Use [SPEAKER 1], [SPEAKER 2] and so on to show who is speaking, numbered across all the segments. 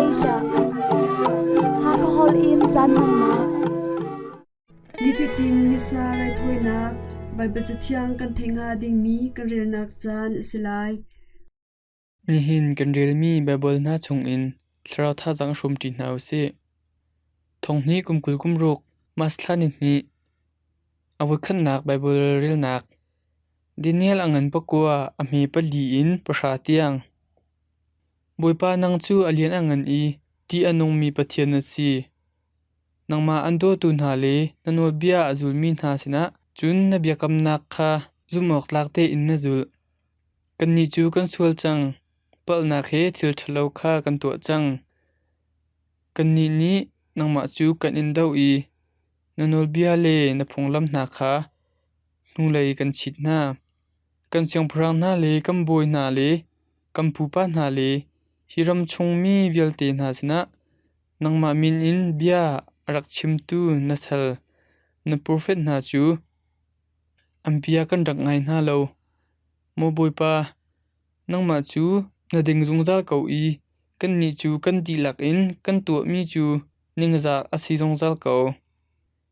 [SPEAKER 1] Asia. Hakha holh in caan hmannak.
[SPEAKER 2] Nifatin Missa raithawinak Baibal Cathiang kan theih hnga dingmi kan relnak caan a si lai.
[SPEAKER 3] Nihin kan relmi Baibal hna chungin thlarau thazaang hrawmṭi hna u sih. Thonghnih kum 20 kum ruk Mas thla ni hnih a voikhatnak Baibal relnak Daniel a ngan pakua a hme pali in pahra tiang. Bawipa nang cu a lian a ngan i ṭih a nungmi Pathian na si. Nangmah an dawtu hna le na nawlbia a zulmi hna sinah cun na biakamnak kha zumhawktlak tein na zulh. Kannih cu kan sual cang, palhnak he thil ṭhalo kha kan tuah cang. Kannih nih nangmah cu kan in doh i na nawlbia le na phunglam hna kha hnulei kan chit hna. Kan siangpahrang hna le kan bawi hna le kan pupa hna le hi ram chung mi vialte hna sinah nangmah min in bia a rak chimtu na sal na profet hna cu an bia kan rak ngai hna lo. Maw Bawipa, nangmah cu na ding zungzal ko i kannih cu kan dihlak in kan tuahmi cu ningzak a si zungzal ko.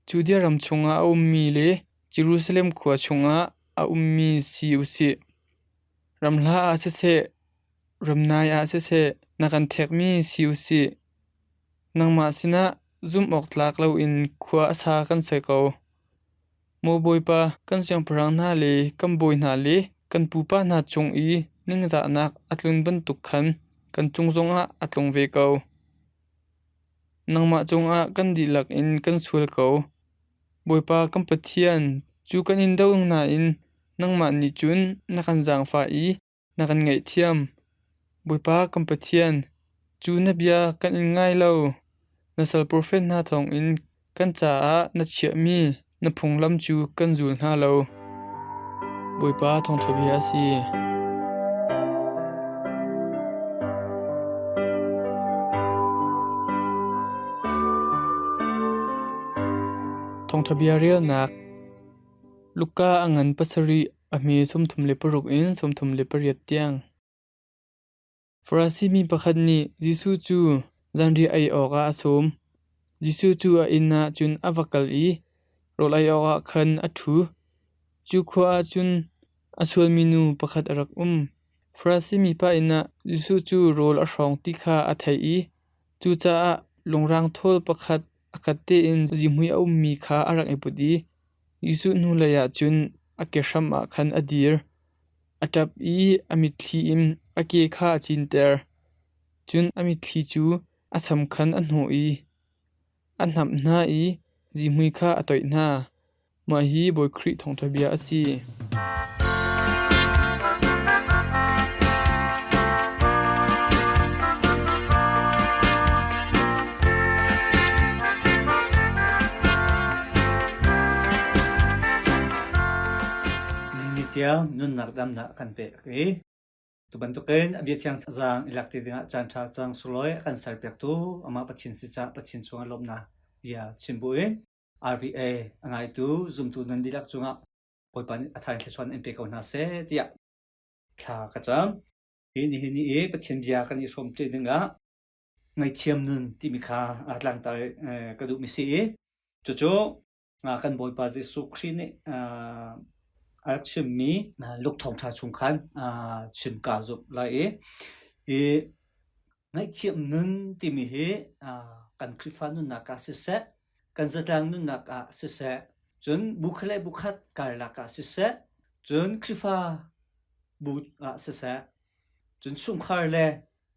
[SPEAKER 3] Judea ram chungah a ummi le Jerusalem khua chungah a ummi si u sih. Ramhla ah siseh, ramnai ah siseh, na kan ṭhekmi si u sih. Nangmah sinah zumhawktlak loin khua a sa kan si ko. Maw Bawipa, kan siangpahrang hna le kan bawi hna le kan pupa hna cung i ningzahnak a tlun bantuk khan kan cung zongah a tlung ve ko. Nangmah cungah kan dihlak in kan sual ko. Bawipa kan Pathian, cu kan in do nain nangmah nih cun na kan zaangfah i na kan ngaihthiam. Bawipa kan Pathian, cu na bia kan in ngai lo. Na sal profet hna thawngin kan caah na chiahmi na phunglam cu kan zul hna lo. Bawipa thawngṭha bia a si. Thawngṭha bia relnak Luka a ngan pasarih a hme 36 in 38 tiang. Farasi mi pakhat nih Jesuh cu zanriah ei awkah a sawm. Jesuh cu a inn ah cun a va kal i rawl ei awkah khan a ṭhu. Cu khua ah cun a sualmi nu pakhat a rak um. Farasi mipa inn ah Jesuh cu rawl a hrawng ti kha a theih i cucaah lungrang thawl pakhat a kat tein zihmui a ummi kha a rak i put i Jesuh hnulei ah cun a kehram ah khan a dir. A ṭap i a mitthli in a ke kha a cinter. Cun a mitthli cu a sam khan a hnawh i a hnamh hna i zihmui kha a toih hna. Mah hi Bawi Khrih thawngṭha bia a si.
[SPEAKER 4] Ni tiang nunnak damnak kan pek i tu bantukin a bia thiang zaang i lak ti dingah caan ṭha cang sulawi a kan serpiaktu amah Pathian si cah Pathian chungah lawmhnak bia chim bu in RVA a ngaitu zumtu nan dihlak cungah Bawipa nih a thar in thluachuah in pe ko hna seh tiah thla ka cam. Hi nihin ni i Pathian bia kan i hrawm ṭi dingah ngaihthiam nun timi kha tlangtar ka duhmi si i cucu kan Bawipa Jesuh Khrih nih a rak chimmi Luke thawngṭha chung khan chim kaa zumh lai i hi ngaihthiam nun timi hi kan Khrihfa nunnak ah siseh, kan zatlang nunnak ah siseh, cun bu khat le bu khat karlak ah siseh, cun Khrihfa bu ah siseh, cun chungkhar le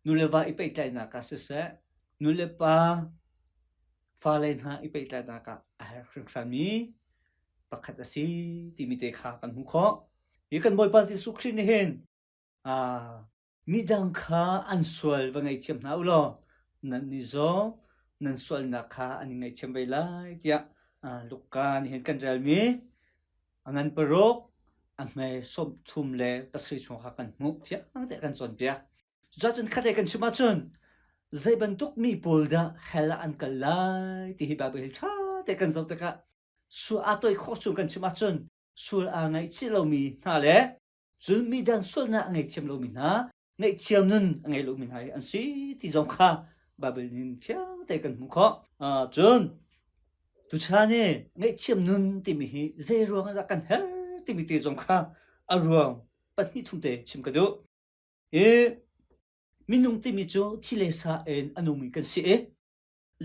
[SPEAKER 4] nu le va i pehtlaihnak ah siseh, nu le pa fale hna i pehtlaihnak ah a herh hringhranmi pakhat a si timi te kha kan hmuh khawh. Hi kan Bawipa Jesuh Khrih nih hin midang kha an sual va ngaihthiam hna u law nannih zong nan sualnak kha an i ngaihthiam ve lai tiah Luka nih hin kan relmi a ngan paruk a hme 37 chung kha kan hmuh fiang te kan cawnpiak. Cucaah cun khatlei kan chim ahcun zei bantuk mi pawl dah hell ah an kal lai ti hi Baibal hi ṭha te kan zoh tikah sual aa toi khawh chung kan chim ahcun sual aa ngaihchih lomi hna le cun midang sualnak a ngaihthiam lomi hna ngaihthiam nun a ngei lomi hna hi an si ti zong kha Baibal in fiang te kan hmuh khawh. Cun tuchan i ngaihthiam nun timi hi zei ruang ah dah kan herh timi te zong kha a ruang pahnih thum te chim ka duh. I minung timi cu thi le sa in a nungmi kan si i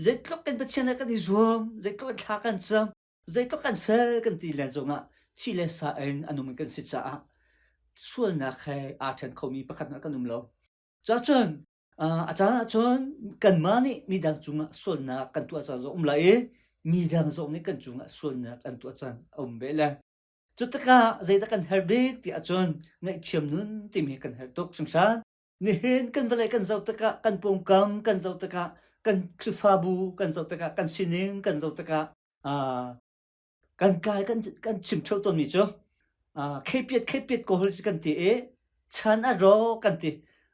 [SPEAKER 4] zeitluk kan Pathian he kan i zuam, zeitluk in thla kan cam, zeitluk kan fel kan ti len zongah thi le sa in a nungmi kan si caah sualnak he aa ṭhen khomi pakhat hmanh kan um lo. Cacun a caan ahcun kanmah nih midang cungah sualnak kan tuah caan zong um lai i midang zong nih kan cungah sualnak an tuah caan a um ve le. Cu tikah zeidah kan herh bik ti ahcun ngaihthiam nun timi kan herh tuk hringhran. Nihin kan vawlei kan zoh tikah kan pawngkam kan zoh tikah kan Khrihfabu kan zoh tikah kan sining kan zoh tikah kan kai kan kan chim theo tawnmi cu kheipiat kheipiat ko hol kan ti i chan a rawk kan ti.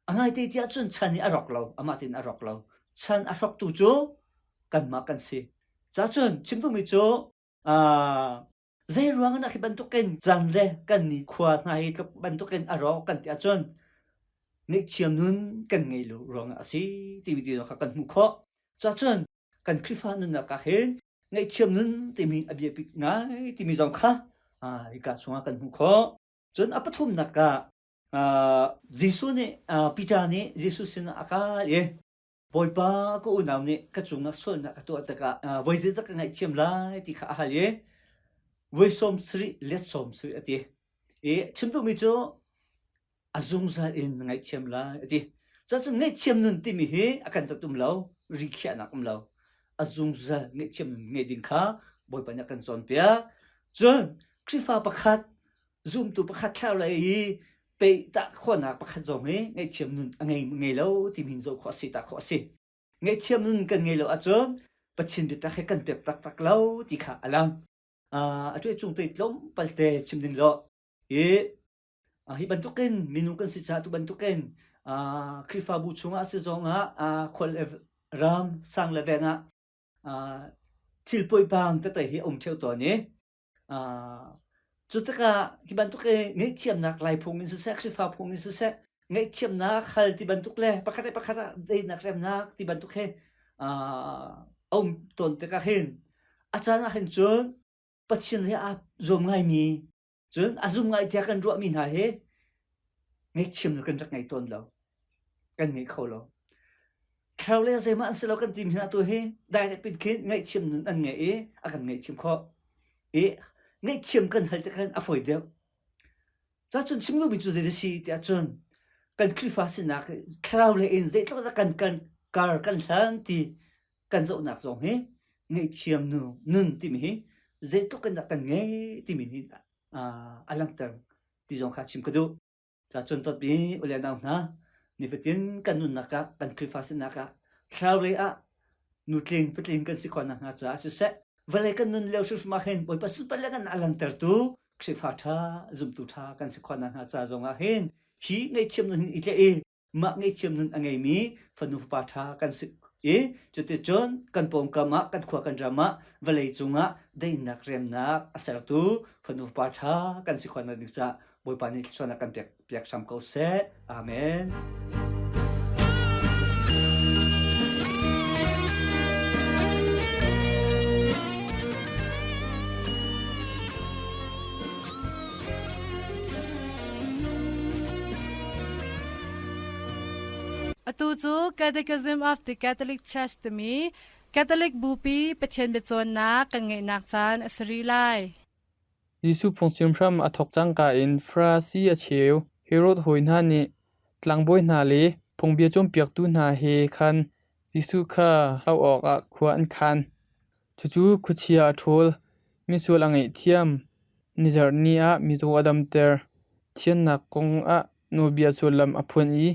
[SPEAKER 4] A ngaite ti ahcun chan hi a rawk lo, amah tein a rawk lo. Chan a hrawktu cu kanmah kan si. Cacun chim duhmi cu zei ruang ah hi bantukin chan le kan ni khua hna hi tluk bantukin a rawk kan ti ahcun ngaihthiam nun kan ngei lo ruangah a si timi ti zong kha kan hmuh khawh. Cacun kan Khrihfa nunnak ah hin ngaihthiam nun timi a biapit ngai timi zong kha hika chungah kan hmuh khawh. Cun a pathumnak ah Jesuh nih Peter nih Jesuh sinah a kal i Bawipa ka unau nih ka cungah sualnak a tuah tikah voi zeidah ka ngaihthiam lai ti kha a hal i voi sawm sarih let sawm sarih a ti. I chim duhmi cu a zungzal in na ngaihthiam lai a ti. Cuacun ngaihthiam nun timi hi a kan tat um lo, rikhiahnak um lo. A zungzal ngaihthiam nun ngei ding kha Bawipa nih a kan cawnpiak. Cun Khrihfa pakhat, zumtu pakhat thlarau lei i pehtah khawhnak pakhat zong hi ngaihthiam nun a ngei ngei lo timi hin zoh khawh a si, tah khawh a si. Ngaihthiam nun kan ngei lo ahcun Pathian biatak hi kan pek taktak lo ti kha a lang. A ṭuai cung te tlawmpal te chim ding law i Hi bantukin minung kan si caah tu bantukin Khrihfabu chungah si zongah khual le ram sang le veng ah thil poipang tete hi a um ṭheo tawn i cu tikah hi bantuk i ngaihthiamnak Lai phung in siseh Khrihfa phung in siseh ngaihthiamnak hal ti bantuk le pakhat le pakhat ah daihnak remnak ti bantuk hi a um tawn tikah hin a caan ah hin cun Pathian he aa zuam ngaimi Cun a zum ngai tiah kan ruahmi hna hi ngaihthiam cu kan rak ngei tawn lo. Kan ngei kho lo. Thlarau le zeihmah an si lo kan timi hna tu hi direct pin khin ngaihthiam nun an ngei i a kan ngaihthiam khawh. I ngaihthiam kan hal tik khan a fawi deuh. Cacun chim duhmi cu zei a si tiah cun kan Khrihfa sinak thlarau le in zeitluk dah kan kan kar kan hlan ti kan zohnak zong hi ngaihthiam nu nun timi hi zeitluk in dah kan ngei timi nih a langhter ti zong kha chim ka duh. Ca cun tawtmi ule nau hna nifatin kan nunnak ah kan Khrihfa sinak ah thlarau lei ah nutling patling kan si khawh nakhnga caah siseh vawlei kan nun lio hrimhrim ah hin Bawipa sunparnak in a langhtertu Khrihfa ṭha zumtu ṭha kan si khawh nakhnga ca zong ah hin hi ngaihthiam nun hin i tlaih i mah ngaihthiam nun a ngeimi fanu fapa ṭha kan si i cuticun kan pawngkam ah kan khua kan ram ah vawlei cungah daihnak remnak a sertu fanu fapa ṭha kan si khawh nak ding caah Bawipa nih thluachuahnak kan pek piak hram ko seh. Amen.
[SPEAKER 5] Atu cu Catechism of the Catholic Church timi Catholic Bupi Pathian biacawnnak kan ngeihnak caan a si rih lai.
[SPEAKER 3] Jesuh phungchim hram a thawk cangka in Farasi a cheu Herod hawi hna nih tlangbawi hna le phungbia cawnpiaktu hna he khan Jesuh kha hloh awkah khua an khan. Cucu khuachia a ṭhawl, misual a ngaihthiam, nizarh ni ah mizaw a damter, thiannak kong ah nawlbia sullam a phuan i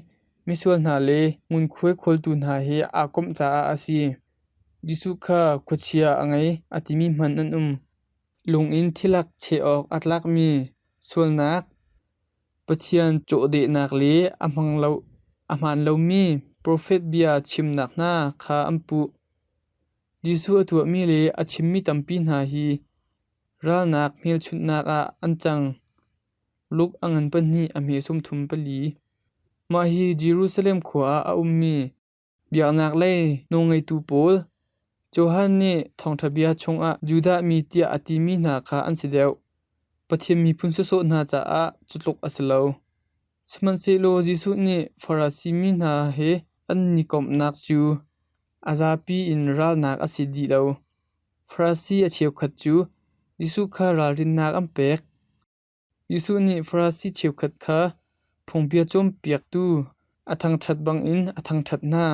[SPEAKER 3] misual hna le ngunkhuai khawltu hna he aa komh caah a si. Jesuh kha khuachia a ngei a timi hmanh an um. Lung in thilak cheh awk a tlakmi sualnak, Pathian cawhdehnak le a hmaan lomi profet bia chimnak hna kha an puh. Jesuh a tuahmi le a chimmi tampi hna hi ralnak hmelchunhnak ah an cang. Luke a ngan pahnih a hme 34. Mah hi Jerusalem khua ah a ummi Biaknak lei nawlngeitu pawl Johan nih thawngṭha bia chungah Judah mi tiah a timi hna kha an si deuh. Pathian miphun sawsawh hna caah cu tluk a si lo. Sihmanhsehlaw Jesuh nih Farasi mi hna he an i komhnak cu a zapi in ralnak a si dih lo. Farasi a cheukhat cu Jesuh kha ralrinnak an pek. Jesuh nih Farasi cheukhat kha phungbia cawnpiaktu a thangṭhat bangin a thangṭhat hna.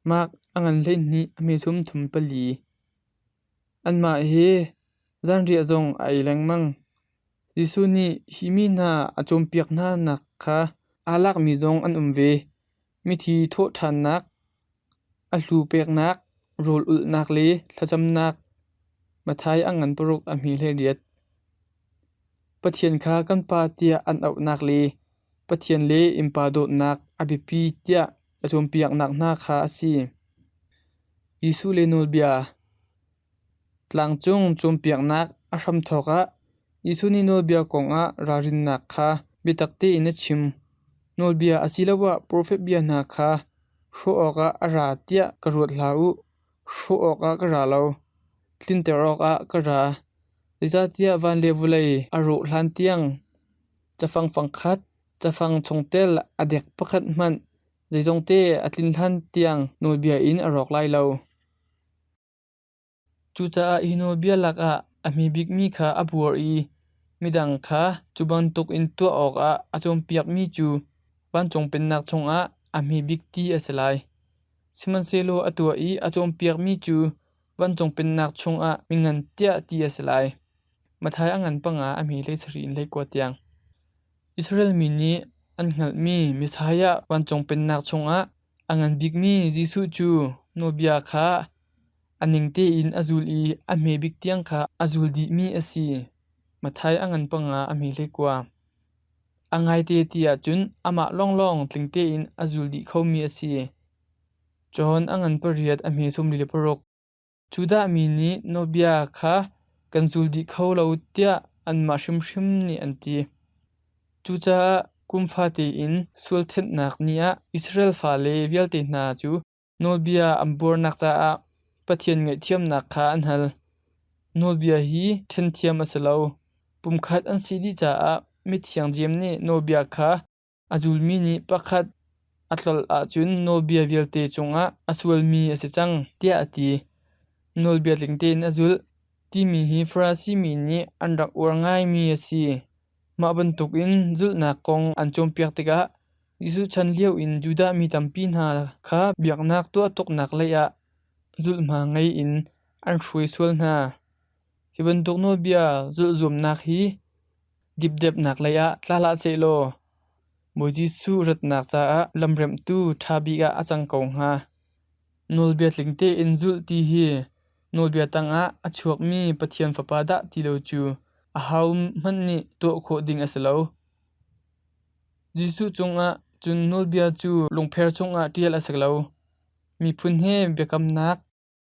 [SPEAKER 3] Mark a ngan 12 a hme 34. Anmah he zanriah zong a ei lengmang. Jesuh nih hi mi hna a cawnpiak hna nak kha aa lakmi zong an um ve. Mithi thawhṭhannak, a hlu peknak, rawl ulhnak le thlacamnak. Matthai a ngan paruk a hme 18. Pathian kha kan Pa tiah an auhnak le Pathian le innpa dawtnak a biapi tiah a cawnpiaknak hna kha a si. Jesuh le nawlbia. Tlangcung cawnpiaknak a hramthawk ah Jesuh nih nawlbia kongah ralrinnak kha biatak tein a chim. Nawlbia asiloah profet bia hna kha hrawh awkah a ra tiah ka ruat hlah u. Hrawh awkah ka ra lo, tlinter awkah ka ra. Zeicahtiah van le vawlei a rawh hlan tiang cafang fangkhat, cafang chungtel a dek pakhat hmanh zeizongte a tlin hlan tiang nawlbia in a rawk lai lo. Cucaah hi nawlbia lakah a hme bikmi kha a buar i midang kha cu bantukin tuah awkah a cawnpiakmi cu vancung pennak chungah a hme bik ti a si lai. Sihmanhsehlaw a tuah i a cawnpiakmi cu vancung pennak chungah mingan tiah ti a si lai. Matthai a ngan panga a hme hlei sarih in hlei kua tiang. Israel mi nih an hngalhmi Messiah vancung pennak chungah a ngan bikmi Jesuh cu nawlbia kha a ning tein a zul i a hme bik tiang kha a zul dihmi a si. Matthai a ngan panga a hme hlei kua. A ngaite ti ahcun amah lawnglawng tling tein a zul dih khomi a si. John a ngan pariat a hme 46. Judah mi nih nawlbia kha kan zul dih kho lo tiah anmah hrimhrim nih an ti. Cucaah kum fate in sual thenhnak ni ah Israel fale vialte hna cu Nawlbia an buarnak caah Pathian ngaihthiamnak kha an hal. Nawlbia hi ṭhenthiam a si lo. Pumkhat an si dih caah mithiang Jeim nih nawlbia kha a zulmi nih pakhat a tlolh ahcun nawlbia vialte cungah a sualmi a si cang tiah a ti. Nawlbia tling tein a zulh timi hi Farasi mi nih an rak uar ngaimi a si. Mah bantukin zulhnak kong an cawnpiak tikah Jesuh chan lio in Judah mi tampi hna kha biaknak tuah tuknak lei ah zulhma ngei in an hruai sual hna. Hi bantuk nawlbia zulh zuamnak hi dipdepnak lei ah tla hlah sehlaw Bawi Jesuh ratnak caah lamremhtu ṭha bik ah a cang ko hnga. Nawlbia tling tein zulh ti hi nawlbia tangah a chuakmi Pathian Fapa dah ti lo cu ahohmanh nih tuah khawh ding a si lo. Jesuh cungah cun nawlbia cu lungpher chungah ṭial a si lo. Miphun he biakamnak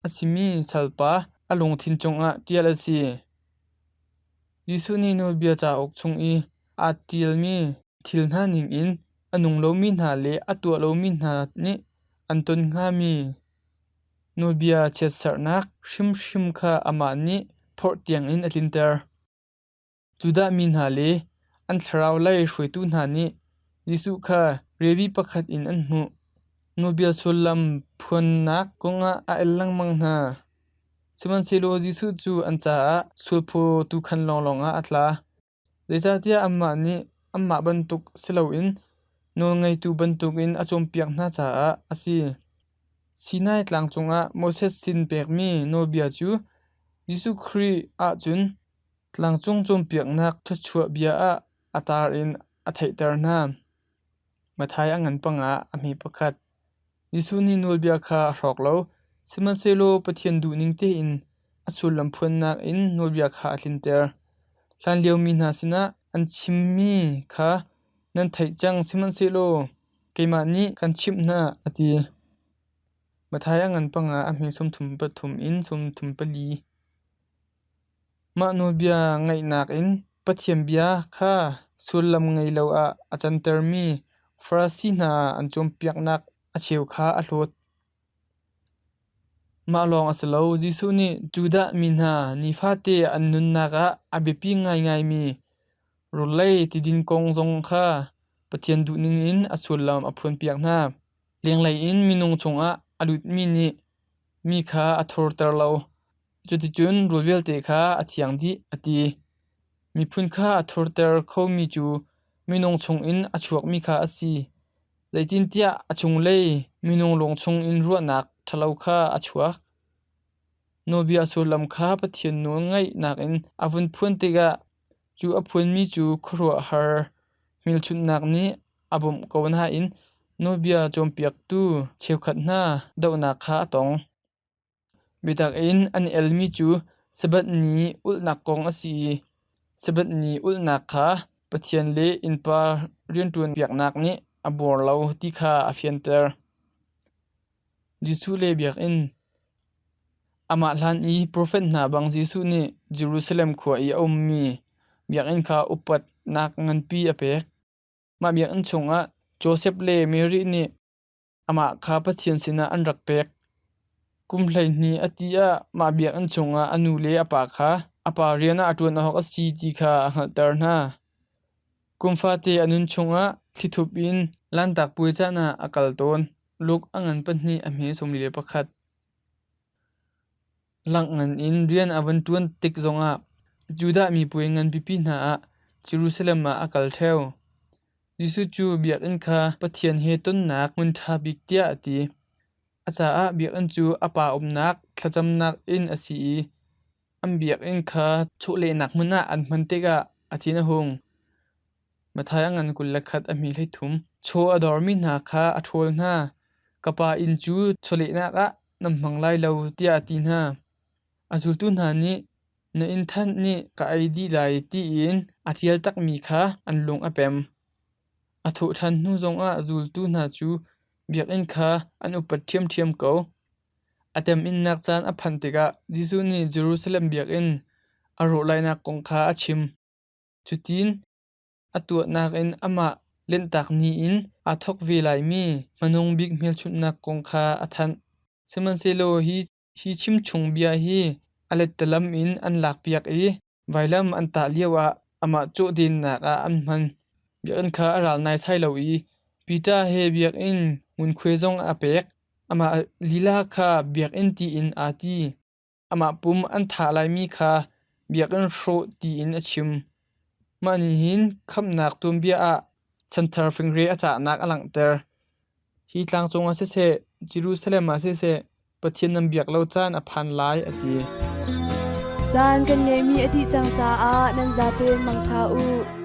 [SPEAKER 3] a simi salpa a lungthin cungah ṭial a si. Jesuh nih nawlbia cauk chung i aa ṭialmi thil hna ningin a nung lomi hna le a tuah lomi hna nih an ton hngami nawlbia chiatserhnak hrimhrim kha amah nih phorh tiangin a tlinter. Judah mi hna le an thlaraulei hruaitu hna nih Jesuh kha rebi pakhat in an hmuh. Nawlbia sullam phuannak kongah a el lengmang hna. Sihmanhsehlaw Jesuh cu an caah sulphaw tuukhan lawnglawng ah a tla. Zeicahtiah anmah nih anmah bantuk si loin nawlngeitu bantukin a cawnpiak hna caah a si. Sinai tlang cungah Moses sin pekmi nawlbia cu Jesuh Khrih ahcun Tlangcung cawnpiaknak thluachuah bia ah a tar in a theihter hna. Matthai a ngan panga a hme pakhat. Jesuh nih nawlbia kha a hrawk lo, sihmanhsehlaw Pathian duhning tein a sullam phuannak in nawlbia kha a tlinter. Hlanlio mi hna sinah an chimmi kha nan theih cang, sihmanhsehlaw keimah nih kan chimh hna, a ti. Matthai a ngan panga a hme 33 in 34. Mah nawlbia ngaihnak in Pathian bia kha sullam ngei lo ah a cantermi Farasi hna an cawnpiaknak a cheu kha a hlawt. Mah lawng a si lo, Jesuh nih Judah mi hna nifate an nunnak ah a biapi ngaingaimi rawlei tidin kong zong kha Pathian duhning in a sullam a phuanpiak hna. Lenglei in minung chungah a lutmi nih mi kha a thurter lo. Cuticun rawl vialte kha a thiang dih, a ti. Miphun kha a thurter khomi cu minung chungin a chuakmi kha a si. Zeitintiah a chunglei minung lung chungin ruahnak ṭhalo kha a chuak. Nawlbia sullam kha Pathian nawl ngaihnak in a vun phuan tikah cu a phuanmi cu khuaruahhar hmelchunhnak nih a bawmh ko nain nawlbia cawnpiaktu cheukhat hna dohnak kha a tong. Biatak in an i elmi cu Sabbath ni ulhnak kong a si i Sabbath ni ulhnak kha Pathian le innpa rianṭuanpiaknak nih a buar lo ti kha a fianter. Jesuh le biakinn. Amah hlan i profet hna bang Jesuh nih Jerusalem khua i a ummi biakinn kha upatnak nganpi a pek. Mah biakinn chungah Josef le Mary nih Amah kha Pathian sinah an rak pek. Kum 12 a ti ah mah biakinn chungah a nu le a pa kha a pa rian ah a ṭuan awk a si ti kha a hngalhter hna. Kum fate a nun chungah thlithup in Lanhtak Puai caan ah a kal tawn. Luke a ngan pahnih a hme 41. Langngan in rian a van ṭuan tik zongah Judah mi puai ngan pipi hna ah Jerusalem ah a kal ṭheo. Jesuh cu biakinn kha Pathian he tonnak hmun ṭha bik tiah a ti. A caah biakinn cu a Pa umnak thlacamnak inn a si i an biakinn kha chawlehnak hmun ah an hman tikah a thin a hung. Matthai a ngan 21 a hme 33. Chaw a dormi hna kha a ṭhawl hna. Ka Pa inn cu chawlehnak ah nan hmang lai lo tiah a ti hna. A zultu hna nih Na inn thanh nih ka ei dih lai tiin a ṭial takmi kha an lung a pem. A thawh ṭhan hnu zongah zultu hna cu biakinn kha an upat ṭhiamṭhiam ko. A teminnak caan a phanh tikah Jesuh nih Jerusalem biakinn a rawh lainak kong kha a chim. Cutin a tuahnak in amah Lanhtak Ni in aa thawk ve laimi hmanung bik hmelchunhnak kong kha a thanh. Sihmanhsehlaw hi Hi chimchung bia hi a lettalam in an lakpiak i vailam an tah lioah amah cawhdennak ah an hman. Biakinn kha a ral naisai lo i Peter he biakinn ngunkhuai zong a pek. Amah lila kha biakinn tiin aa ti. Amah pum an thah laimi kha biakinn hrawh tiin a chim. Mah nih hin khamhnak tuanbia ah chanthar fingre a cahnak a langhter. Hi tlangcung ah siseh, Jerusalem ah siseh, Pathian nan biak lo caan a phan lai, a ti.
[SPEAKER 2] Caan kan ngeihmi a dih cang caah nan zaten mangṭha u.